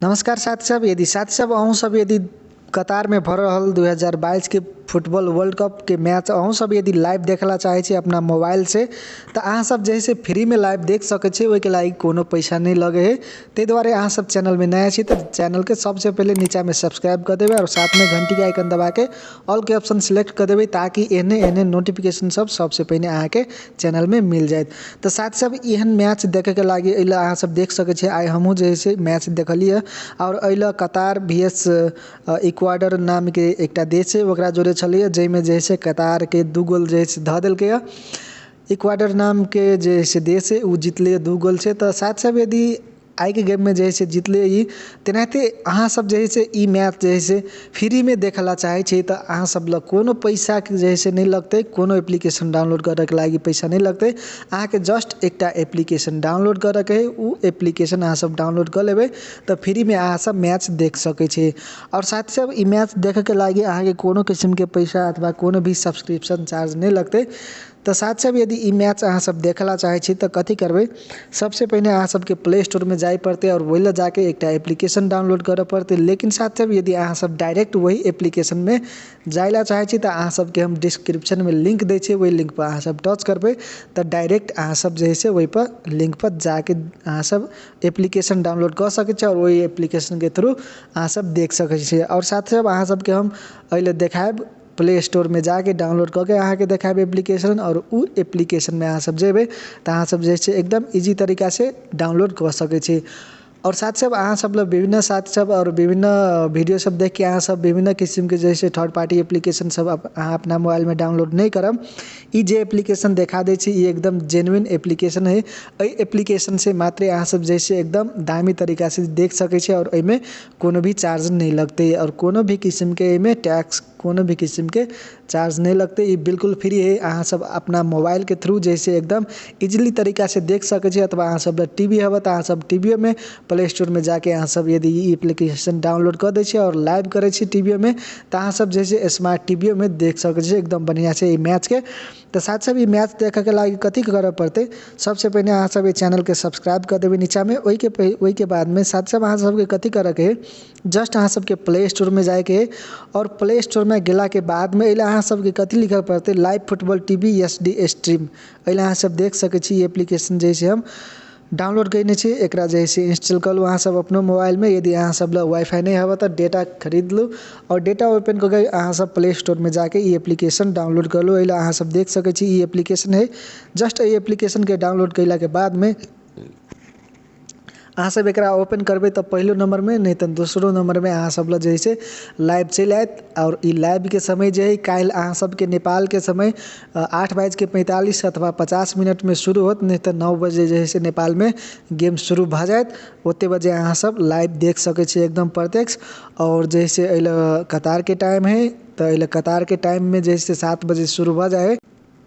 नमस्कार साथी सब, यदि साथी सब अहूँ सब यदि कतार में भऽ रहल 2022 के फुटबॉल वर्ल्ड कप के मैच अहूँ सब यदि लाइव देखला चाहै छी अपना मोबाइल से तऽ अहाँ सब जे है फ्री में लाइव देख सकै छी। ओहिके लागि कोनो पैसा नहीं लगे है। ताहि दुआरे अहाँ सब चैनल में नया छी तऽ चैनल के सबसे पहिले नीचा में सब्सक्राइब कर देबै और साथ में घंटी के आइकन दबा के ऑल के ऑप्शन सिलेक्ट कर देबै ताकि एहने एहने नोटिफिकेशन सब सबसे पहिने अहाँ के चैनल में मिल जायत। तऽ साथ सब एहन मैच देखे के लागि एहि ला अहाँ सब देख सकै छी। आइ हमहूँ जे है मैच देखलियै और एहि ला कतार भी एस इक्वाडोर नाम के एकटा देश है ओकरा जोड़े छलियै, जाहिमे जे है कतार के 2 गोल जे है धऽ देलकै। इक्वाडोर नाम के जे है देश है उ जीतलै 2 गोल से। तऽ साथ सब यदि आइ के गेम में जे है जीतलै ई, तेनाहिते अहाँ सब जे है ई मैच जे है फ्री में देखला चाहै छी तऽ अहाँ सब लग कोनो पैसा के जे है नहीं लगतै, कोनो एप्लीकेशन डाउनलोड करैके लागि पैसा नहीं लगतै। अहाँके जस्ट एकटा एप्लीकेशन डाउनलोड करैके है, उ एप्लीकेशन अहाँ सब डाउनलोड कऽ लेबै तऽ फ्री में अहाँ सब मैच देख सकै छी। और साथ सब ई मैच देखे के लागि अहाँके कोनो किसिम के पैसा अथवा कोनो भी सब्सक्रिप्शन चार्ज नहीं लगतै। तऽ साथ सब यदि ई मैच अहाँ सब देखला चाहै छी तऽ कथी करबै, सबसे पहिने अहाँ सबके प्ले स्टोर में जाय पड़तै और ओहि लए जाके एकटा एप्लीकेशन डाउनलोड करऽ पड़तै। लेकिन साथ सब यदि अहाँ सब डायरेक्ट वही एप्लीकेशन में जाय ला चाहै छी तऽ अहाँ सबके हम डिस्क्रिप्शन में लिंक दै छी, ओहि लिंक पर अहाँ सब टच करबै तऽ डायरेक्ट अहाँ सब जे है ओहि पर लिंक पर जाके अहाँ सब एप्लीकेशन डाउनलोड कऽ सकै छी और ओहि एप्लीकेशन के थ्रू अहाँ सब देख सकै छी। और साथ सब अहाँ सबके हम एहि लए देखायब, प्ले स्टोर में जाके डाउनलोड कऽ के अहाँके देखायब एप्लीकेशन और उ एप्लीकेशन में अहाँ सब जेबै तऽ अहाँ सब जे है एकदम इजी तरीका से डाउनलोड कऽ सकै छी। और साथ सब अहाँ सब लग विभिन्न साथी सब और विभिन्न वीडियो सब देख के अहाँ सब विभिन्न किसिम के जैसे थर्ड पार्टी एप्लीकेशन सब अहाँ अपना मोबाइल में डाउनलोड नहीं करब। ई जे एप्लीकेशन देखा दै छी ई एकदम जेन्युइन एप्लीकेशन है। एहि एप्लीकेशन से मात्र अहाँ सब जैसे एकदम दामी तरीका से देख सकै छी और एहिमे कोनो भी चार्ज नहीं लगतै और कोनो भी किसिम के एहिमे टैक्स कोनो भी किसिम के चार्ज नहीं लगतै। ई बिल्कुल फ्री है। अहाँ सब अपना मोबाइल के थ्रू जैसे एकदम इजीली तरीका से देख सकै छी। अथवा अहाँ सब टीवी हवे तऽ अहाँ सब टीवीओ में प्ले स्टोर में जाके अहाँ सब यदि ई एप्लीकेशन डाउनलोड कऽ दै छी और लाइव करै छी टीवीओ में तऽ अहाँ सब जैसे स्मार्ट टीवीओ में देख सकै छी एकदम बढ़िआँ से ई मैच के। तऽ साथ सब ई मैच देखऽ के लागि कथी करऽ पड़तै, सबसे पहिने अहाँ सब ई चैनल के सब्सक्राइब कऽ देबै नीचा में। ओहिके बाद में साथ सब अहाँ सबके कथी करऽ के है, जस्ट अहाँ सबके प्ले स्टोर में जायके है और प्ले स्टोर में गेला के बाद में एहि अहाँ सबके कथी लिखऽ पड़तै, live football TV S D stream. एहि अहाँ सब देख सकै छी ई एप्लीकेशन जैसे हम डाउनलोड कयने छी, एकरा जैसे इंस्टॉल कऽ लू अहाँ सब अपनो मोबाइल में। यदि अहाँ सब लग वाईफाई नहीं हवे तऽ डेटा खरीद लू और डेटा ओपन कऽ के अहाँ सब प्ले स्टोर में जाके ई एप्लीकेशन डाउनलोड कऽ लू। एहि अहाँ सब देख सकै छी ई एप्लीकेशन है। जस्ट एहि एप्लीकेशन के डाउनलोड कयला के बाद में अहाँ सब एकरा ओपन करबै तऽ पहिलो नंबर में नहीं तऽ दोसरो नंबर में अहाँ सब लग जे है लाइव चलि आयत। और ई लाइव के समय जे है काल्हि अहाँ सबके नेपाल के समय 8:45 अथवा 50 मिनट में शुरू होत, नहीं तऽ 9 बजे जे है नेपाल में गेम शुरू भऽ जायत। ओते बजे अहाँ सब लाइव देख सकै छी एकदम प्रत्यक्ष। और जैसे एहि लए कतार के टाइम है तऽ एहि लए कतार के टाइम में जे है 7 बजे शुरू भऽ जाइ है।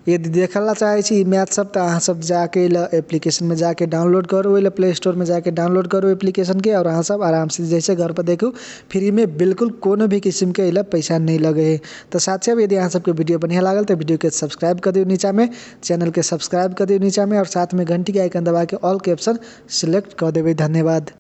यदि देखला चाहै छी ई मैच सब तऽ अहाँ सब जाके एप्लीकेशन में जाके डाउनलोड करू, ओहि प्ले स्टोर में जाके डाउनलोड करू एप्लीकेशन के और अहाँ सब आराम से जैसे घर पर देखू फ्री में, बिल्कुल कोनो भी किसिम के एहि पैसा नहीं लगे है। तऽ साथ सब यदि अहाँ सबके वीडियो बढ़िया लागल तऽ वीडियो के सब्सक्राइब कर दियौ नीचा में, चैनल के सब्सक्राइब कर दियौ नीचा में और साथ में घंटी के आइकन दबा के ऑल के ऑप्शन सिलेक्ट कऽ देबै। धन्यवाद।